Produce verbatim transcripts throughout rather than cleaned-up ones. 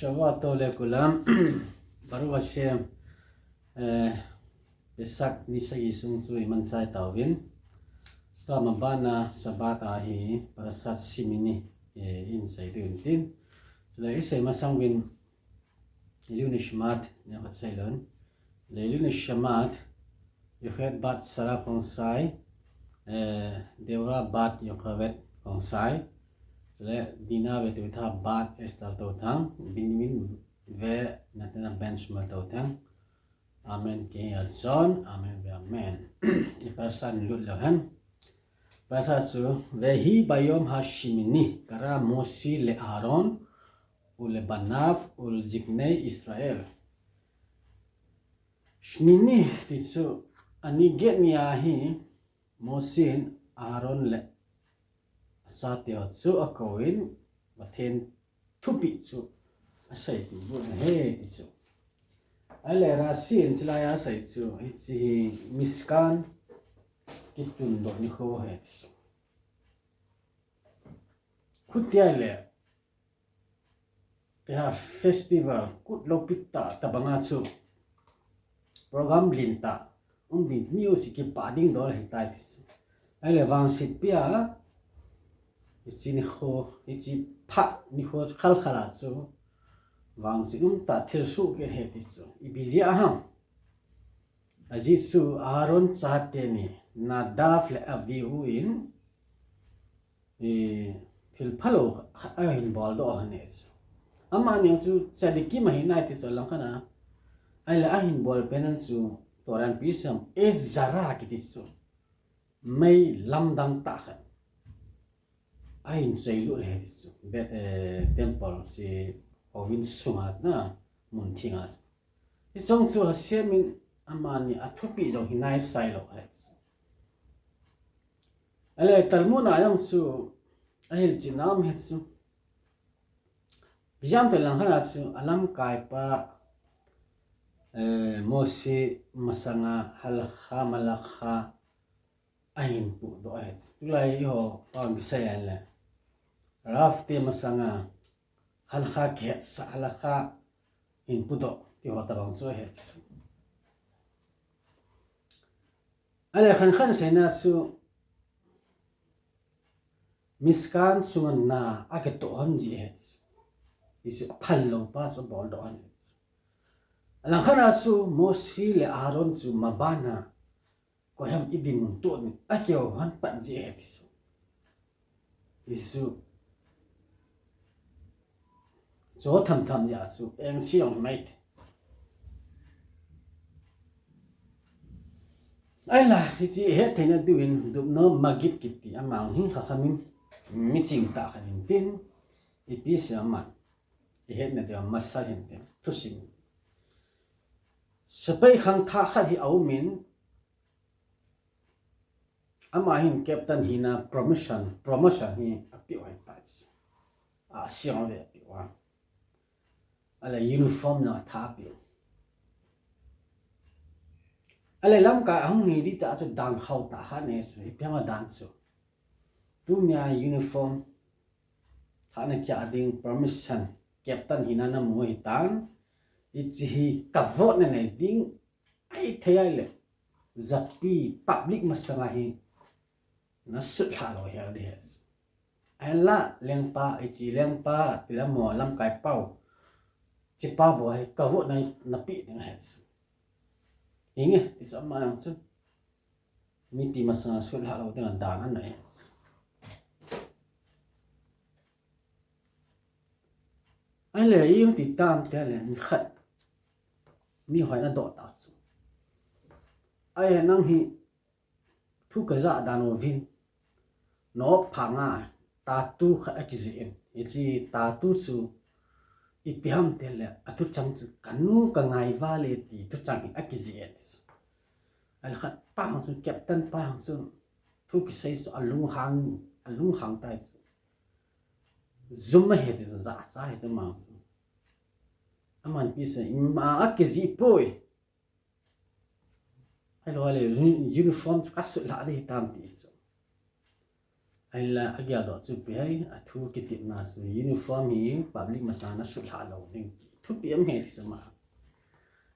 Shavua tov le kulam. Baruch Hashem, eh, Pesach ni sagi sung chu iman chai tauvin. Tua mabana Shabbat ahi Parashat Shmini, eh, in sei diu tin. Chule isei masang uvin Leilu Nishmat, ni khat sei lon. Leilu Nishmat, Yocheved bat Sarah Khongsai, eh, Deborah bat Yocheved Khongsai, le Dina ve Tabitha bat Esther Touthang, Binyamin ve Natana ben Shmuel Touthang. Amen. Ki ya John. Amen ve amen. I parasha lut leu hen. Parasha chu, Vehi bayom hashmini kara Moshe le Aaron ulebanav ulziknei Israel. Shmini ti chu ani get ni ahi, Moshe in Aaron le achate ho chu akouvin, Pathen thupeh chu asei peh uvin ahi ti chu. Ahile Rashi in chulai a asei chu, hiche hi Mishkan kitundoh nikho ahi ti chu. Khuti ahile, Keha festival, kut lopi tah, tabanga chu program lentah um ding, music kipah ding dol ahitai ti chu. Ahile vangsetpia, hiche nikho, hiche phat nikho khalkhal a chu vangset umtah thilsoh kit ahi ti chu. Ipi jeh ham? Ajeh chu Aaron chate ni, Nadav le Avihu in, eh, thil phalou khat ahin boldoh ahi chu. Amani chu tzadikim ahi nai ti chu alangkhat a. Ahile ahin bol pen chu Torah in ipi asei em, Ezra kiti chu, mei lamdang tah khat ahin cheilut ahi ti chu. Be-, eh, temple chu houin sunga chu na, mun thenga chu. Hiche jong chu Hashem in amani athupeh jong hi nai sailou ahi chu. Ahile Talmud a jong chu ahilchetna um ahi chu. Ipi jeh ham itile langkhat a chu alamkaipa, eh, Moshe masanga halakha malakha ahin pudoh ahi chu. Tulai eiho pao kisei ahile Rav te masanga halakha kihetsah, halakha hin pudoh ti ho tabang chu ahi chu. Ahile khankhat seina chu Mishkan sunga na akitoh hon jeh ahi chu. Hichu aphal lou pa chu aboldoh hon ahi chu. Alangkhat a chu Moshe le Aaron chu mabana koiham idinmun toh ding akihou hon pat jeh ahi ti chu. Hichu cho tham tham jeh a chu engse jong himai te. Ahile hiche ihet theina diuvin Dubno Maggid kiti ama hi Chachamim miching tah khat ahin tin, ipi asei em, ihetna diu masa hin tin, thusim. Sepai khangthah khat hi aumin, ama hin captain hina promotion, promotion hi apeh u ahitai. Asang le apeh u a. Ahile uniform jong atha apeh u. Ahile lamkai ahung hi ding tah chu dan khauh tah khat ahi chu, ipi ham dan chu. Tunia uniform thah na kia ding promotion, captain hina namu ahitan. Hiche hi kavot nanei ding ahithei ahile, japi public masanga hi nasutlhah lou hel ding ahi. Ahinla lengpa, hiche lengpa, tile mo lamkai pau, hichepa bou hi kavot na, napeh ding ahi. Hinge, ti chu ama jong chu mipi masanga sutlhah lou dinga dan anei ahi. Ahile, iti tam tile, nikhat mihon adoh tah chu, ahile nang hi thu kajah dan uvin, na-op phanga tattoo khat akijih in. Hiche tattoo chu ipi ham tile, athuchang chu kanu kangai vale ti thuchang hi akijih in. Ahile khat pa jong chu, captain pa jong chu, thu kisei chu alunghang, alunghang tai chu. Jum ahi ti chu, jahcha ahi chu ama chu. Aman ipi asei, ima akijih poi. Ahilou le, uniform chu kasutlhah ding ahitam ti chu. Ahinla ageldoh chu ipi ham, athu kitepna chu uniform hi public masanga sutlha lou ding thupi ahi ti chu ama.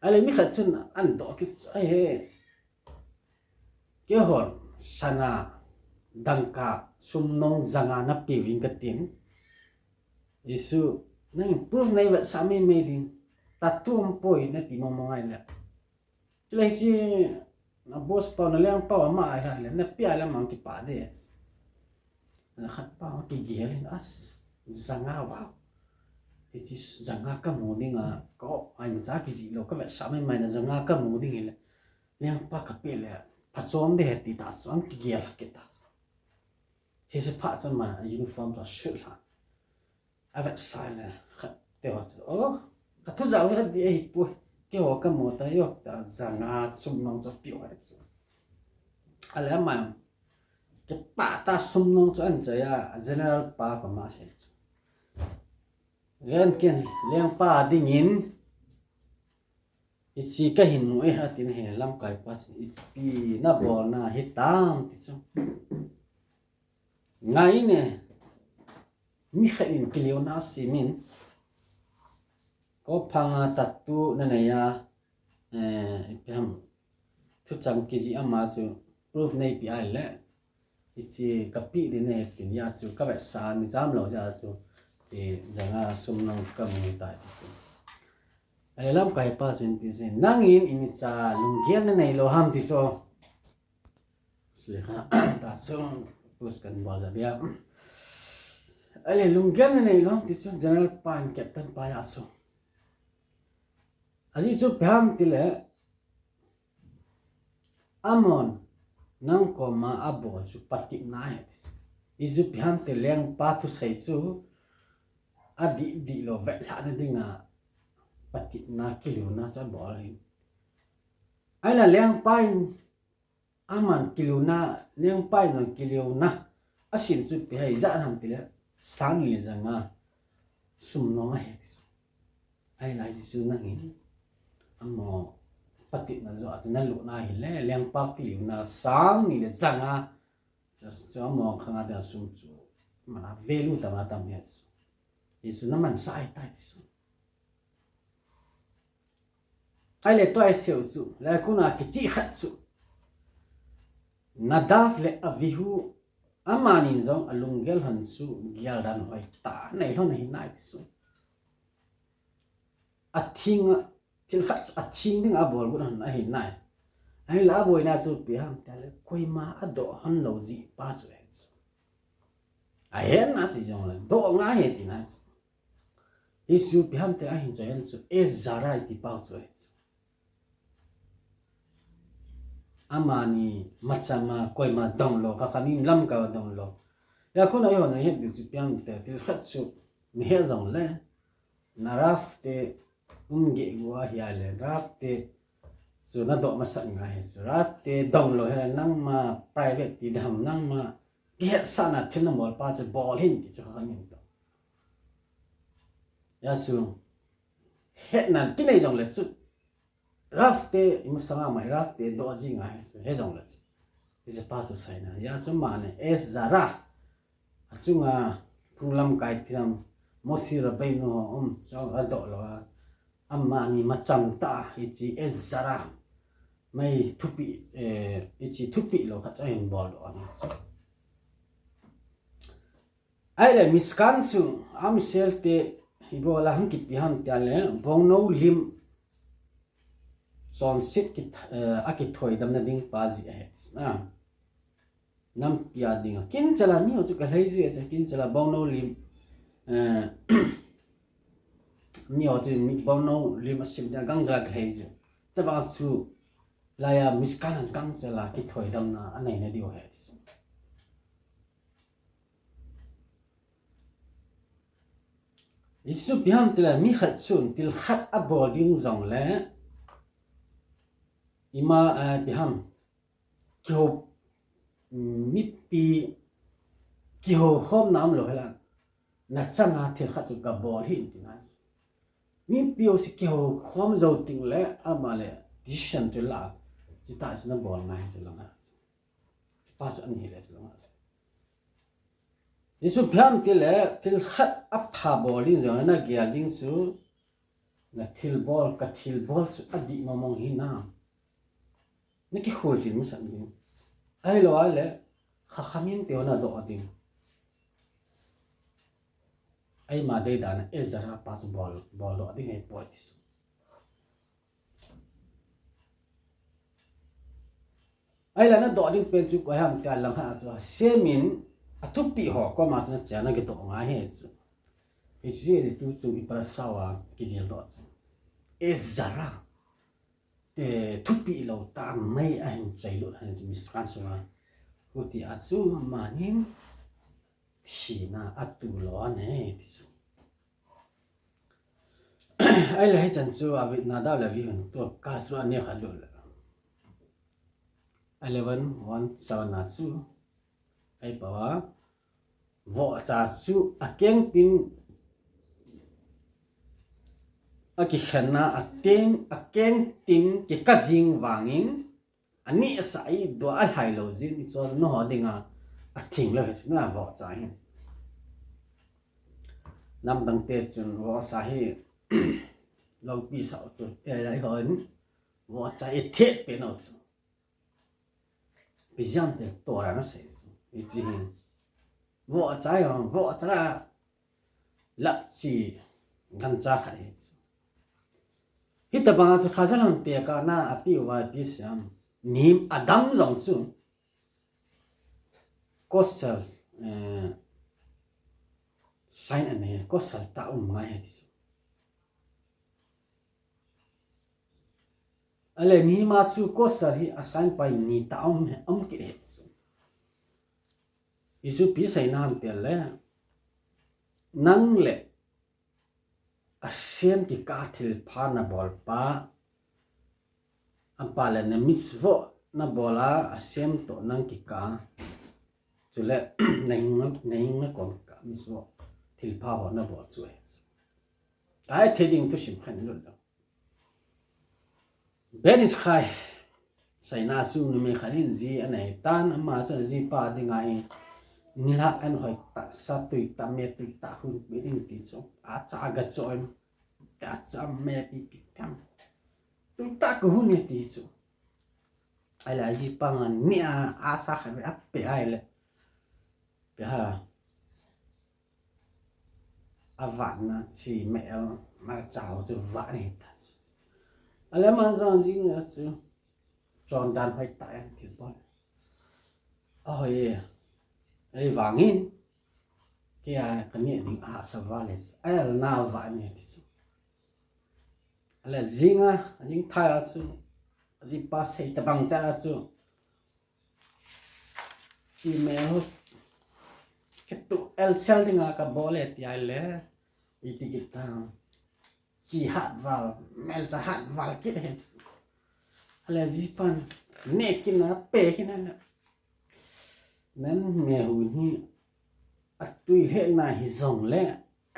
Ahile mi khat chun adoh kit chu, ahi, keihon sana dangka sum nung janga napeh uvin katin. Hichu nangin proof neivetsah maimai ding. Tattoo umpoi nati mongmong ahile. Chule hiche na boss pau, na lengpau ama ahile, napeh ahile ama kipah ding. Ana khat pa kigel in, as, janga, wow. Hiche janga kamu dinga, ka, ai, imacha kijih lou, kavetsah maimai na janga kamu ding hile. Lengpa kapeh le, phachom ding ahi ti ta chu, ana kigel kit ta chu. Hiche phat chun ama uniform chu asutlha. Avetsah le, khat te ho chu, o, kathu jao hi adih ahipoi. Keiho kamu ta, o, ta janga sum nung chu apeh u ahi chu. Ahile ama, kipah tah a sum nung chu ana choi a, general pa koma asei chu. Ken, ken, lengpa dingin, hiche kahin mu e, atin, ahile lamkai pa chun, ipi nabolna hitam ti chu. Ngai in e, mi khat in kileuna asem in, kophanga tattoo nanei a, eh, ipi ham, thuchang kijih ama chu proof neipeh ahile, hiche kapeh ding nahi tin, hijeh chun kavetsah, mi jam lou jeh chun, hiche janga sum nung kamu tai ti chu. Ahile lamkai pa chun ati chu, nangin imacha lunggel nanei lou ham ti chu. Sui kha, ta chu, pus kan bol ja dia. Ahile lunggel nanei lou ham ti chu, general pa in captain pa a chu. Ajeh chu ipi ham tile, amahon nang koma abol chu patepna ahi ti chu. Hichu ipi ham tile lengpa thusei chu adih dih lou vetlhahna dinga patepna kileuna chu abol ahi. Ahile lengpa in aman kileuna, lengpa in jong kileuna asem chu ipi ham, ijat ham tile, sang ni le janga sum nung ahi ti chu. Ahile hichu nangin, amaho patepna joh a chu nalut na hile, lengpa kileuna sang ni le janga, chu, chu amaho khanga dinga sum chu, mana value tam a tam ahi chu. Hichu namansah ahitai ti chu. Ahile tua isei u chu, laikuna kicheh khat chu, Nadav le Avihu, amani jong alunggel hon chu geldan hoitah anei lhon ahi nai ti chu. Atheng a, thil khat chu atheng dinga abol got hon ahi nai. Ahinla aboina chu ipi ham tile, koima adoh hon lou jeh pa chu ahi chu. Ahetna sei jongle, doh ngai ahi tina chu. Hichu ipi ham tile ahin choi hon chu, Ezra iti pau chu ahi chu. Amani macham a koima dong lou, kha kha mi lamkai a dong lou. Hijeh chun eihon ihet diu chu ipi ham tile, thil khat chu nahet jongle, na Rav te um geh gu ahi ahile, Rav te chu nadoh masat ngai ahi chu. Rav te dong lou hile nangma private ti ding ham, nangma kihetsahna thil nabol pa chu bol hih in ti chu kha kha min to. Hijeh chun hetna kinei jongle chu, Rav te, imasanga mai Rav te doh ji ngai ahi chu, he jongle chu. Hiche pa chu seina. Hijeh chun amani Ezra, achunga phung lamkai ti ham, Moshe Rabbeinu ho um, chu adoh lou a, amani macham tah a hiche Ezra, mai thupeh, eh, hiche thupeh lou khat chu ahin bol doh ahi chu. Ahile Mishkan chu, Am Israel te ibola hung kipe ham tile, bongnou lim chonset kit-, eh, akithoidamna ding pa jeh ahi. Ah. Nampi a dinga. Kin chela miho chu kalhai jiu ahi, kin chela bongnou lim, eh, miho chu mi bongnou lim asim dinga gangchela kalhai jiu. Tabang chu laiya Mishkan a gangchela kithoidamna aneina diu ahi. Hichu ipi ham tile, mi khat chun thil khat abol ding jongle, ima, eh, ipi ham, kihou, mm, mipi kihou khomna umlou hela, nachanga thil khat chu gabol hih in tina. Mipi jouse kihou khom jou tengle, ama le decision chu la, chutah chu nabol ngai chu lang a. Pa chu ana hile chu lang a. Jesu phiam tile, thil khat apha bol ding jong, nagel ding chu, nathilbol, kathilbol chu adih mong mong hinam. Nakikhol chin masat ding. Ahilou le, khakhamim teu nadoh ding. Eima deidan a Ezra pa chu bol, boldoh ding ahipoi ti chu. Ahile nadoh ding pen chu koi ham tia lang ha chu, Hashem in athupeh ho koma chu nache a nakidoh ngai ahi chu. Hiche chu tu chu i parasha a kijildoh chu. Ezra te thupeh lou tah mai ahin chailut ahi chu Mishkan sunga. Hutia chu amanin thina atu lou ahi ti chu. Ahile hichan chu Avi, Nadav le Avihu in tua kasru ani khat lut le. Eleven one seven a chu. Ahipau a. Vohcha chu akeng tin akikhen a, akeng, akeng tin kikah jing vangin, aneh sa a idua alhai lou jin, hichu nangho dinga athing lou hi, na vohcha hi. Namdang te chun vohcha hi loupi sa u chu, eh, eihon vohcha ithet pen u chu. Ipi jeh ham itile Torah in asei chu. Hiche hi. Vohcha hi, vohcha la. Lakchi gancha khat hi chu. Hitabang a chu Chazal hon tekahna apeh uva ipi asei em. Mihem adam jong chu kosher, eh, sign anei, kosher tah um ngai ahi ti chu. Ahile mihem a chu kosher hi a sign pai ni tah um, um kit ahi ti chu. Hichu ipi seina ham itile, nang le Hashem kikah a thilpha nabol pa, apa le na mitzvot nabol a, Hashem toh nang kikah a, chule na hing, na hing na kom kikah a mitzvot thilpha ho nabol chu ahi. Ahithei ding thusim khat lut lou. Ben Ish Chai seina chu numei khat in ji anei tan, ama chu ajipa dinga hi nilhah an hoi tah sa, tui tah me, tui tah hun pe ding ti chu. Acha aga choi, acha me pi pi tam. Tui tah kahun e ti chu. Ahile ajipa nga ni a, asa khat ape ahile. Pe ha. Avatna chi mel, malcha ho chu vat ahi ta chu. Ahile ama jong jing a chu chondan hoitah in thilbol. Ahoi e. Ahivangin keia kaneh ding ahahsa val e chu. Aelna vat ahi ti chu. Ahile jing a, jing thai a chu, ajipa sei tabang cha a chu. Chi mel ho. Kituh el sel dinga kabol e ti ahile. Iti kit tam. Chi hat val, melcha hat val kit ahi. Ahile jipan, neh kit na, pe kit na. Nang mel hu hi, atui lheh na hijongle,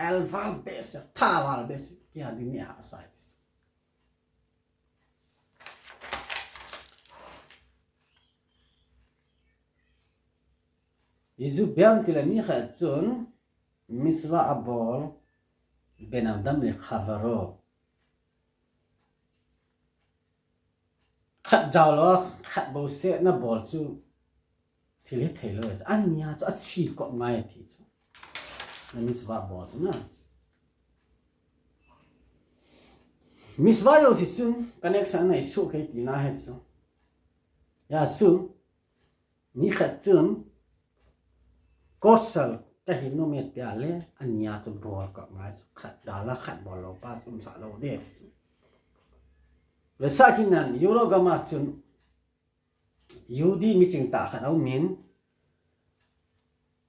el val behseh, tha val behseh, kei a ding neh hahsa ahi. Ijeh inem itile mi khat chun mitzvah abol, ben adam le chavero. Khat jao lou, khat bouseh nabol chu thil hithei lou. Ani a chu achi kop ngai ati chu. Na mitzvah bol chu na. Mitzvah jouse chun connection anei soh kei tina ahi chu. Hijeh chun, mi khat chun, kosher kahi nom e tia le, ani a chu bol kop ngai chu, khat dal a khat bol lou pa chu umsah lou ding ahi chu. Vetsahnan, Europe gam a chun, Yehudi miching tah khat aumin,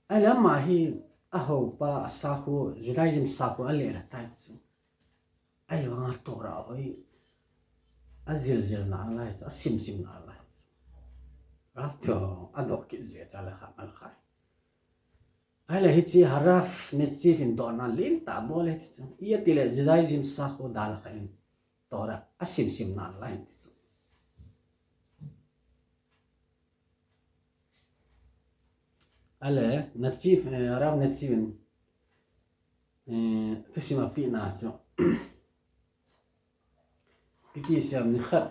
ahile ama hi, ahoupa, asakhu, Judaism sakhu alelha tai chu. Ahivanga Torah ho hi ajil jil nalai chu, asim sim nalai chu. Rav toh adoh kit jeh a chu le kha mal khai. Ahile hiche Harav Netziv in dohna lentah abol e ti chu. Ijeh itile Judaism sakhu dal khat in Torah asim sim nalai ti chu. Ale, Nachi, eh, Rav Nachi in, eh, thusim apeh na chu. Kiti siam ni khat.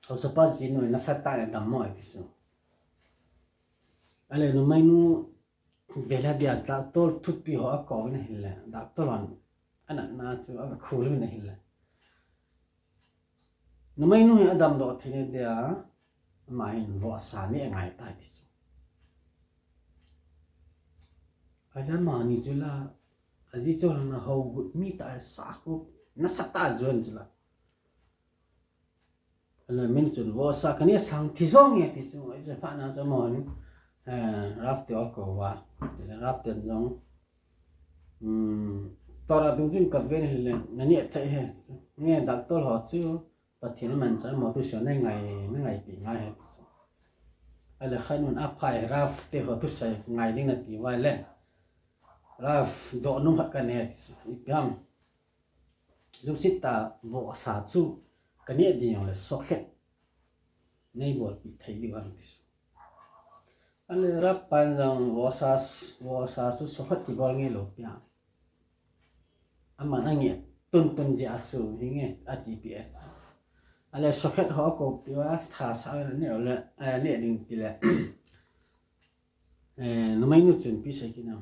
Haosa pa jinu nasatah in adam mo ati chu. Ale, numei nu vela dia doctor thupi ho akou na hile. Doctor hon ana na chu a khul na hile. Numei nu hi adam doh thei ne dia, ama hin vohsa neh ngai tai ti chu. Ahi amani chu la, aji chu la na ho gut mi ta sa ko, nasatah juan chu la. Ala min chun vohsa kani sang thi jong e ti chu, ai chu pha na chu mo ni. Eh, Rav te akou va. Rav te jong. Hmm, Torah dung chun ka ven hile, na neh thei e. Nge doctor ho chu, Pathen in aman chan mo tu sio na ngai, na ngaipi ngai e. Ale khat nun aphai Rav te ho thusei ngai ding nati uva le. Rav doh nung khat ka ne ti chu. Ipi ham. Lungset tah a vohsa chu ka neh ding le sokhet. Nei bolpi thei diu ham ti chu. Ale Rav pan jong vohsa, vohsa chu sokhet kibol ngei lou pi a. Aman ange tuntun jeh a chu hinge ati pi a chu. Ale sokhet ho akou pi a tha sa le ne le, eh, neh ding ti le. Eh, numei nu chun ipi sei kit nam.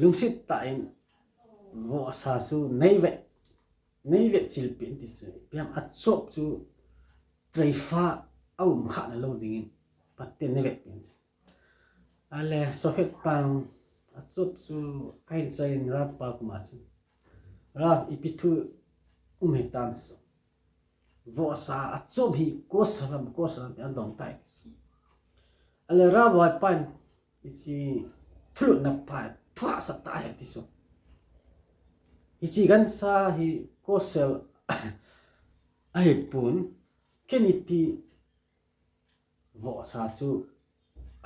Lungset tah in vohsa chu nei vet, nei vet chil pi in ti chu. Ipi ham achop chu treifa a um kha na lou ding in. Pathen nei vet pi in chu. Ale, sokhet pan achop chu ahin chai in Rav pa koma chu. Rav ipi thu um hitam chu. Vohsa achop hi kosel ham, kosel ham ti adong tai ti chu. Ale Rav pa in hiche thulutna pa thu hahsa tah ahi ti chu. Hiche gancha hi kosel ahipon, ken iti vohsa chu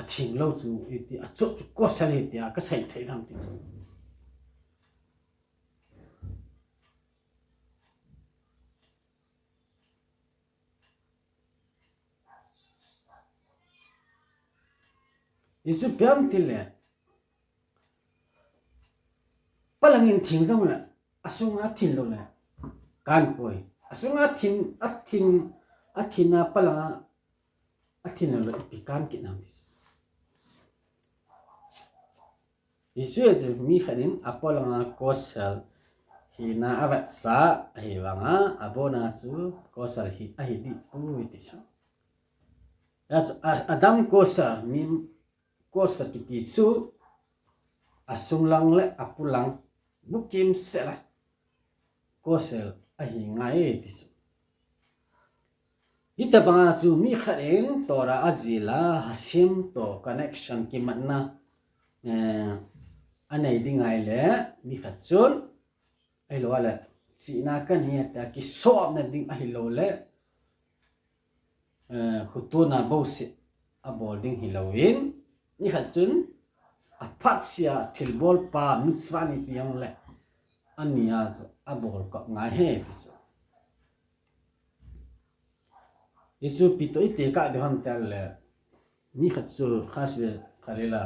athing lou chu, iti achop chu kosel ahi tia kasei thei dam ti chu. Hichu ipi ham ti le, palang in thing jong le, asunga thin lou le, kan poi. Asunga thin, athin, athin a palang a, athin lou le, ipi kan kit nam ti chu. Hichu chu mi khat in apolanga kosel hina avetsah ahi vanga, abona chu kosel hi ahi dih poi ti chu. A, a, adam kosel, mi kosel kiti chu asung lang le apolang bukim sela kosel ahi ngai e ti chu. Hitabanga chu mi khat in Torah ajil a Hashem to connection kimatna, eh, anei ding ahile mi khat chun ahilou le chihna kanei tia kisopna ding ahilou le, eh, khutona bouseh abol ding hilou in, mi khat chun aphatsea thilbol pa mitzvah nei pi jong le, ania chu abol kop ngai e ti chu. Hichu ipi toh iti kah diu ham ti le, mi khat chu khas ve khalila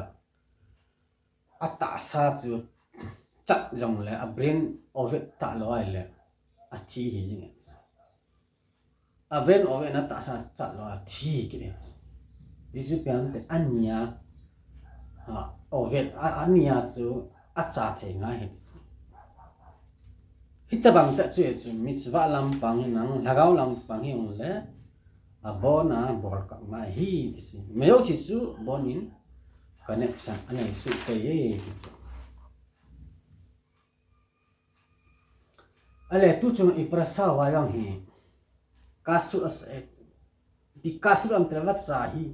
atahsa chu chat jong le abrain oved talou ahile athi hi jing e. Abrain oved na tahsa chat lou athi kit e. Hichu ipi ham ti le ania, a, oved, a, ania chu acha thei ngai e. Hitabang chat chu e chu mitzvah lampang hinang, lhagao lampang hijong le, abona bol kop ngai e ti chu. Meo chi chu abonin connection anei suh thei e ti chu. Ale tuchung i parasha uva jong hi kasut asa e. Ti kasut am ti le vacha hi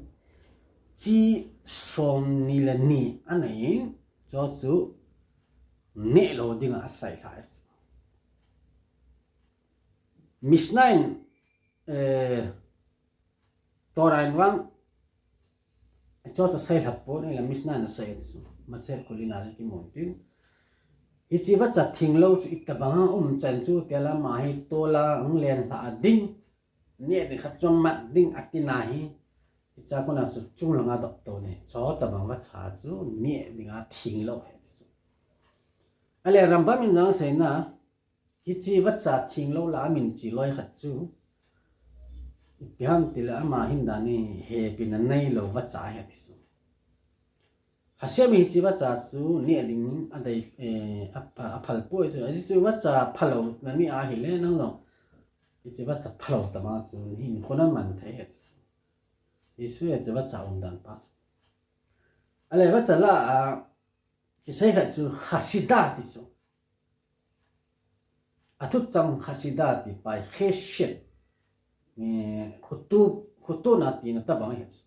chi somni le ni anei in, chu chu neh lou dinga asei lha e. Mishnah in, eh, Torah in vang, chu chu asei lha pon, ahile Mishnah in asei e chu, Masechet Chulin a kimu tin. Hiche vacha thing lou chu itabang a um chan chu ti le ama hi tol a hung len lha ding, neh ding khat chu mat ding atina hi, Chakona chu chunglanga dopto ni. Chutobang vacha chu neh dinga thinglou ahi ti chu. Ale rambam in jong aseina, hiche vacha thinglou lah a min cheloi khat chu, ipi ham tile ama hin dan hi hepina neilou vacha ahi ti chu. Hashem in hiche vacha chu neh ding adei, eh, a, a, aphal poi chu. Ajeh chu vacha phalou naneh ahile nang jong hiche vacha phalou tobang chu hinkho naman thei ahi ti chu. Jesu hi chu vacha umdan pa chu. Ale vacha lah a kisei khat chu chasida ti chu. Athuchang chasida ti pa hi chesed, eh, khoto, khotona tina tobang ahi chu.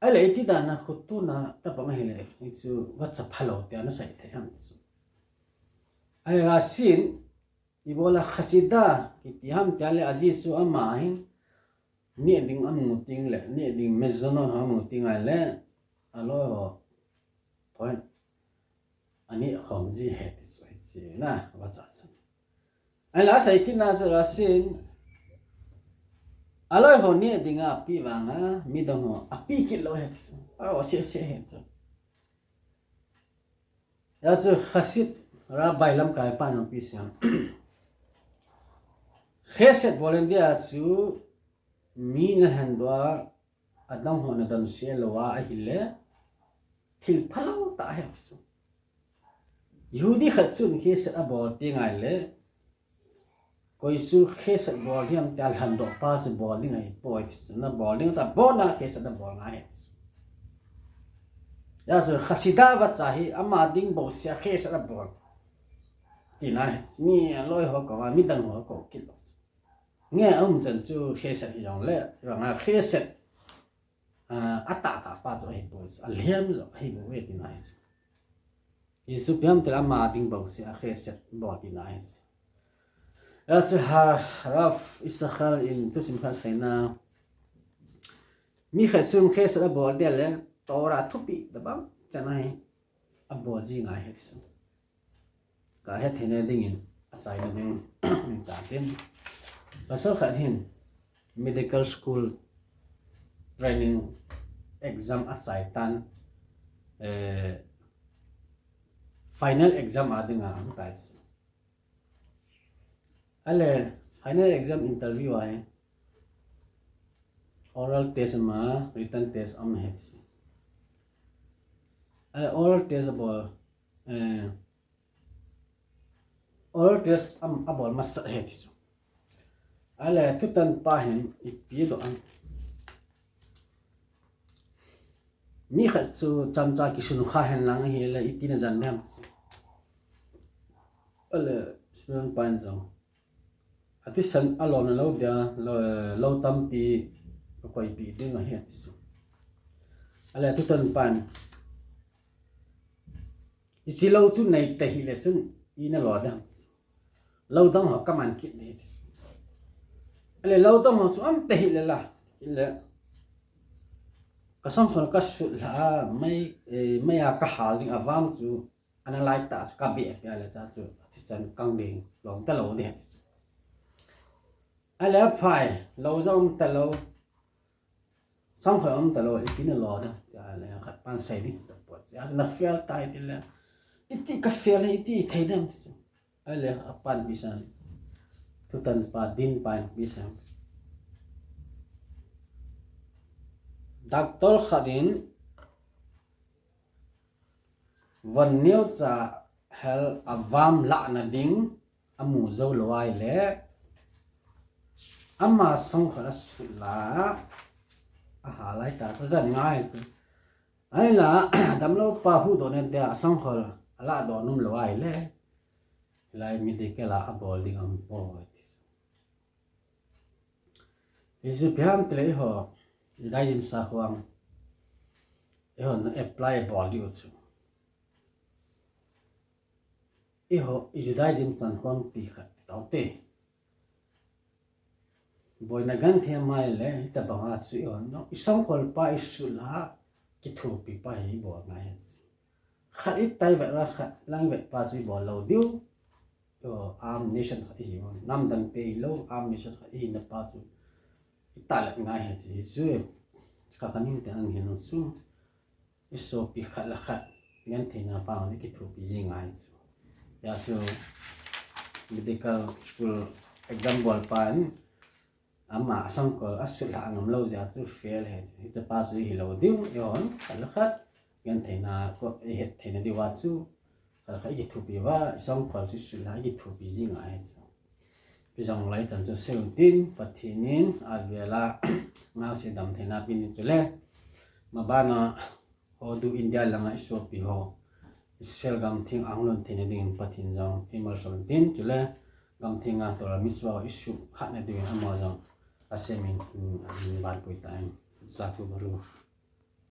Ale iti dan a khotona tobang ahile, hichu vacha phalou tia nasei thei ham ti chu. Ale Rashin, ibola chasida kiti ham tile ajeh chu ama hin neh ding amu teng le, neh ding mezonon ho amu teng ahile, aloi ho point aneh khom ji ahi ti chu hiche na vacha chu. Ale asei kitna chu Rashin, aloi ho neh dinga apeh vanga midang ho apeh kit lou ahi ti chu. Aosese ahi chu. Hijeh chun chassid, rabbi lamkai pan jong ipi asei em. Chesed bol in dia chu mi nalhendoh a, adang ho nadonse lou a ahile, thil phalou tah ahi ti chu. Yehudi khat chun chesed abol teng ahile, koi chu chesed bol ding ham tia lhendoh pa chu bol ding ahipoi ti chu. Nabol ding chu abol na chesed nabol ngai ahi ti chu. Hijeh chun chasida vacha hi ama ding bouseh a chesed abol tina ahi. Mi aloi ho kou a, midang ho kou kit lou. Nge aum chan chu chesed hijongle, vanga chesed, ah, atahtah pa chu ahipoi chu. Alhem joh ahibouve tina ahi chu. Hichu ipi ham tile ama ding bouseh a chesed bol tina ahi chu. Hijeh chun Harav Yisachar in thusim khat aseina, mi khat chun chesed abol dia le, Torah thupeh tobang chan ahi abol ji ngai ahi ti chu. Kahet theina dingin achaina ding tatin. Pasal khat hin medical school training exam achai tan, eh, final exam a dinga ahung tai chu. Ale final exam interview ahi, oral test ama, written test ama ahi ti chu. Ale oral test abol, eh, oral test am, abol masat ahi ti chu. Ale thutan pa hin ipi doh em. Mi khat chu chomcha kisun kha henlang ahile iti najan dem chu. Ale student pa in jong, athisan alona lou dia, lou, lou tampi kakoipeh ding ahi ti chu. Ale thutan pan, hiche lou chu neita hile chun ina lo dem. Lou dang ho kaman kit ding. Ale lou dang ho chu um ta hile la, hile kasangkhol kasut lha a, mei, eh, mei a kahal ding avam chu ana lai ta chu kabeh peh le cha chu athisan kang ding lom talou ding. Ale aphai, lou jong um talou, sangkhol um talou, ipi nalo dem, tia le khat pan sei ding tapoi. Hijeh chun na fail tai tile, iti ka fail, iti thei dem ti chu. Ale apan ipi asei em. Thutan pa, din pa in ipi asei em. Doctor khat in von neocha hel avam lahna ding amu jou lou ahile, ama sangkhol asut la, ahal lai ta chu ajan ngai chu. Ahinla, damlou pa huhdoh na dia asangkhol alahdoh nom lou ahile, hilai medical a abol ding aumpoi ti chu. Hichu ipi ham tile eiho Judaism sakhong, eihon apply bol diu chu, eiho Judaism chankhompi khat ti taute. Boina genthei mai le, hitobanga chu eihon, isangkhol pa isut la, kithopi pa hi ibol ngai ahi chu. Khat itai vet a, khat lang vet pa chu ibol lou diu. Eiho, armed nation khat ihi, namdangte hilou, armed nation khat ihina pa chu italet ngai ahi chu. Hichu Kha kha ning te an hin chu. Isopi khat le khat gentheina pa i kithopi jing ahi chu. Hijeh chu medical school exam bol pa in ama asangkhol asut lha ngam lou jeh chu fail ahi chu. Hiche pa chu hilou diu, eihon khat le khat gentheina ko ihet theina diu a chu khat le khat i kithopi uva, isangkhol chu sut lha i kithopi jing ahi chu. Ipi jong lai chan chu seiyu tin, Pathen in avela ngau se dam theina pin chule. Mabana Hodu India langa isopi ho Israel gamtheng anglon theina dingin Pathen jong eimalsom tin chule. Gamtheng a Torah mitzvah ho isuh hatna dingin ama jong Hashem in, in, in banpui ta in. Zaku Baruch.